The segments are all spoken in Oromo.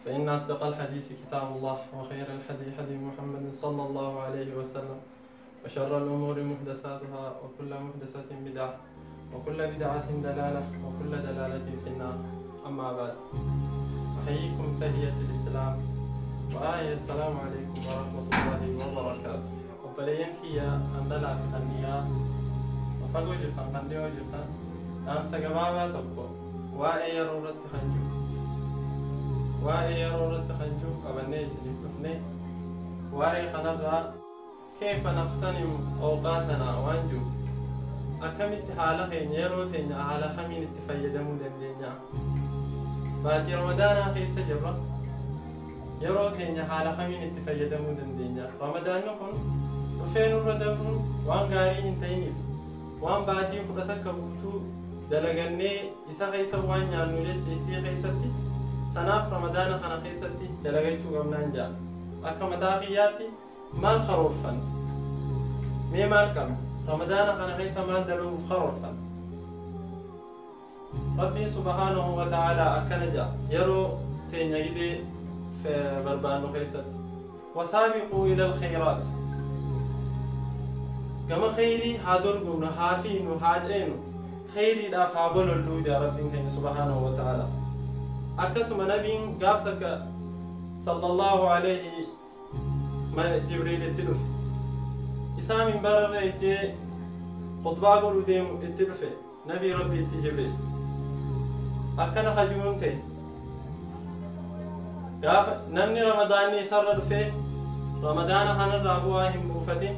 فإن أصدق الحديث كتاب الله، وخير الحديث حديث محمد صلى الله عليه وسلم، وشر الأمور محدثاتها، وكل محدثة بدعة، وكل بدعة دلالة، وكل دلالة في النار. أما بعد، أحييكم تحية الإسلام وآية السلام عليكم ورحمة الله وبركاته. Obboleeyyan kiyya handalaa fi qanniyaa fagoo jirtan kan dhiyoo jirtan, dhaamsa gabaabaa tokko waa'ee yeroo irratti kan jiru, waa'ee yeroo irratti kan jiru qabannee isiniif dhufne. Waa'ee kanarraa كيف نغتنم أوقاتنا waan jiru, akkamitti haala keenya, yeroo teenya haala kamiin itti fayyadamuu dandeenya? Baatii Ramadaanaa keessa jirra. Yeroo teenya haala kamiin itti fayyadamuu dandeenya? Ramadaanni kun dhufee nurra dabruun waan gaarii hin ta'iniif, waan baatii 11 guutuu dalagannee isa keessa waan nyaannu jecha isii keessatti. Tanaaf Ramadaana kana keessatti dalagachuu qabnaan jaa. Akka mataa kiyyaatti maal karoorfanne? Mee maal qabna? Ramadaana kana keessa maal dalaguuf karoorfanne? Rabbiin سبحانه وتعالى akkana jaa yeroo teenya gidee barbaannu keessatti: وسابقوا إلى الخيرات. Gama khayrii haa dorgomnu, haa fiinu, haa ceenu, khayriidhaaf haa bololluu jaa Rabbiin keenya سبحانه وتعالى. Akkasuma nabiin gaaf takka صلى الله عليه Jibriil itti dhufe. Isaa minbararra ejjee khutbaa godhu deemu itti dhufe nabii Rabbi itti Jibriil. Akkana kajuun ta'e: gaafa namni Ramadaanni isarra dhufee Ramadaana kanarraa bu'aa hin buufatin,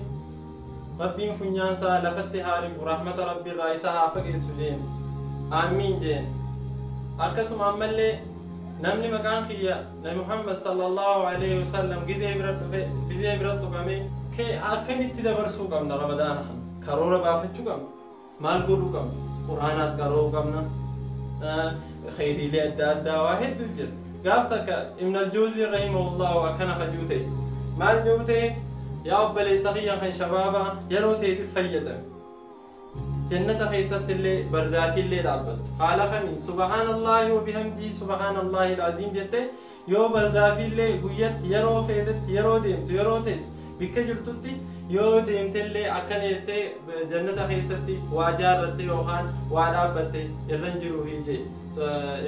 Rabbiin funyaansaa lafatti haa rigu, rahmata Rabbiirraa isa haa fageessu jeen. Aamiin jeen. Akkasuma ammallee namni maqaan kiyya Nabi Muhammad صلى الله عليه وسلم gidee bira dhufe, gidee bira tuqame. Akkamitti dabarsuu qabna Ramadaana kana? Karoora baafachuu qabna. Maal godhuu qabna? Quraanaas qara'uu qabna, khayriilee adda addaa waa hedduu jira. Gaaf takka Ibn Aljuuzii رحمه الله akkana kajuu ta'e. Maal juu ta'e? Yaa obboleessa kiyya kan shabaabaa, yeroo ta'eetiif fayyadame, jannata keessatti illee barzaafii illee dhaabbattu. Haala kamiin? سبحان الله وبحمده سبحان الله العظيم jette yoo barzaafii illee guyyatti yeroo feetetti, yeroo deemtu, yeroo teessu, bikka jirtutti yoo deemte illee akkana jettee jannata keessatti waa jaarratte yookaan waa dhaabbatte irra hin jiru jee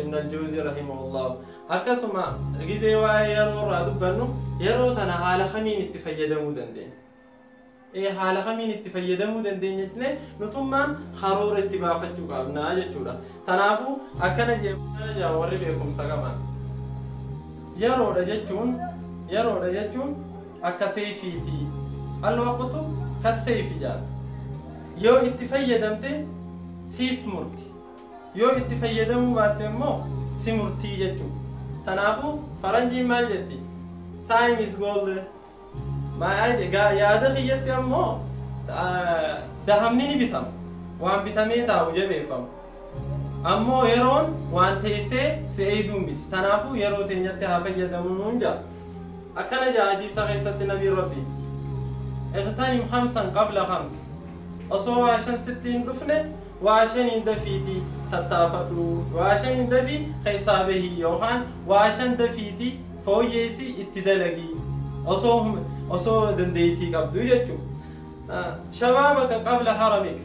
Ibn Aljuuzii رحمه الله. Akkasuma gidee waa'ee yeroo irraa dubbannu, yeroo tana haala kamiin itti fayyadamuu dandeenya? Haala kamiin itti fayyadamuu dandeenya jennee nutummaan karoora itti baafachuu qabnaa jechuudha. Tanaafuu akkana jee warri beekumsa qaban: yeroodha jechuun akka seefiiti. الوقت كالسيف jaatu. Yoo itti fayyadamte siif murti. Yoo itti fayyadamuu baatte immoo si murtii jechuudha. Tanaafuu faranjiin maal jetti? "Time is gold." Yaada kiyyatti ammoo dahabni ni bitama. Waan bitamee taa'u jabeeffamu. Ammoo yeroon waan teessee si eeyduu miti. Tanaafuu yeroo teenyatti haa fayyadamu nuun jaa. Akkana jaa hadiisa keessatti nabiin Rabbii: اغتنم خمسا قبل خمس. Osoo waa shan sitti hin dhufne waa shaniin dafiitii tattaafadhu, waa shaniin dafii keessaa bahii yookaan waa shan dafiitii fooyyeessi itti dalagii osoo dandeettii qabdu jechuudha. شبابك قبل هرمك.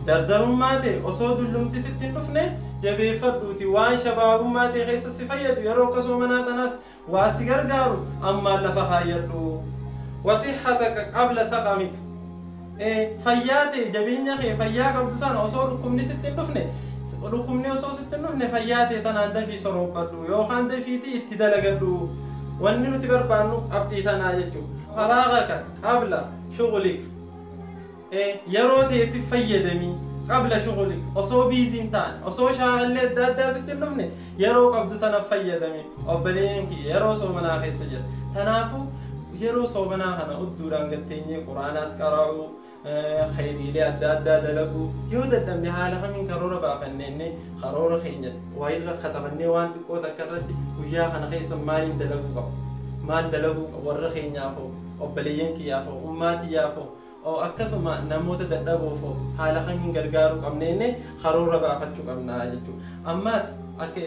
Dardarummaa ta'e osoo dullumti sitti hin dhufne jabeeffadhuuti waan shabaabummaa ta'e keessa si fayyadu, yeroo akkasuma manaa tanaas waa si gargaaru ammaan lafa kaayyadhu. وصحتك قبل سقمك. Fayyaa ta'e, jabeenya kee fayyaa qabdu tana osoo dhukkubni sitti hin dhufne, dhukkubni osoo sitti hin dhufne fayyaa ta'e tanaan dafii sorobbadhu yookaan dafiitii itti dalagadhu. Wanni nuti barbaannu qabxii tanaa jechuudha. فراغك قبل شغلك. Yeroo ta'etti fayyadamii قبل شغلك. Osoo busy hin taane, osoo shaakallee adda addaa sitti hin dhufne yeroo qabdu tana fayyadami. Obboleeyyan kiyya, yeroo soomanaa keessa jira. Tanaafuu yeroo soomanaa kana udduudhaan gatteenyee quraanaas qara'uu, khayriilee adda addaa dalaguu yoo dadhabne, haala kamiin karoora baafannee, karoora keenya waayirra katabannee, waan xiqqoo takka irratti guyyaa kana keessa maaliin dalaguu qabu, maal dalaguu qabu, warra keenyaafoo, obboleeyyan kiyyaafoo, ummaatiyyaafoo Akkasuma namoota dadhaboof haala kamiin gargaaruu qabna jennee karoora baafachuu qabna jechuudha. Ammas akka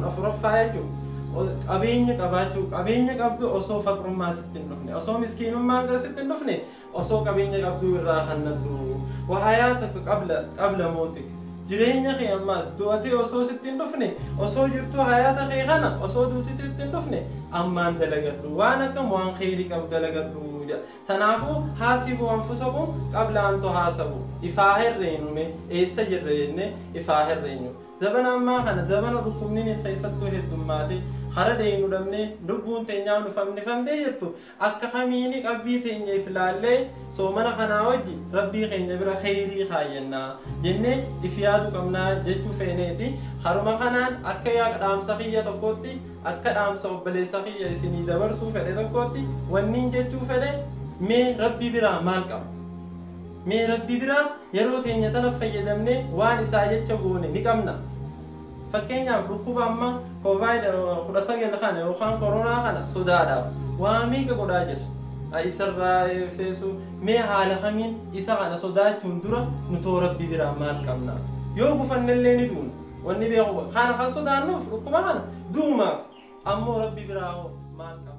afuraffaa jechuudha, qabeenya qabaachuu, qabeenya qabdu osoo faqrummaa sitti hin dhufne, osoo miskiinummaan sitti hin dhufne, osoo qabeenya qabduu irraa kannadhu. وحياتك قبل موتك, jireenya kee ammaas du'atee osoo sitti hin dhufne, osoo jirtuu hayaata kee kana osoo duutitti hin dhufne ammaan dalagadhu, waan akkam waan kheyrii qabu dalagadhu jedha. Tanaafuu حاسبوا أنفسكم قبل أن تحاسبوا. Ifaa herreenyu, eessa jirra jennee ifaa herreenyu. Zabana ammaa kana zabana dhukkubninis keessattuu heddummaate, kara deenu dhabnee, lubbuun teenyaa nu fannifamtee jirtu, akka kamiini qabbii teenya if laallee soomana kanaa wajji Rabbii keenya bira kheyrii kaayyannaa jennee if yaadu qabnaa jechuu feeneeti. Karuma kanaan akka yaa dhaamsa kiyya tokkotti, akka dhaamsa obboleessa kiyya isinii dabarsuu fedhe tokkotti, wanniin jechuu fedhe, mee Rabbi biraa maal qaba? Mee Rabbi biraa yeroo teenya tana fayyadamnee waan isaa jecha goone ni qabna. Fakkeenyaaf, dhukkuba amma COVID 19 kana yookaan koronaa kana sodaadhaaf waa meeqa godhaa jirra isarraa seesu. Mee haala kamiin isa kana sodaachuun dura nutoo Rabbi biraa maal qabna? Yoo gufannellee ni duuna. Wanni beeku kana kan sodaannuuf dhukkuba kana duumaaf, ammoo Rabbi biraa hoo maal qabna?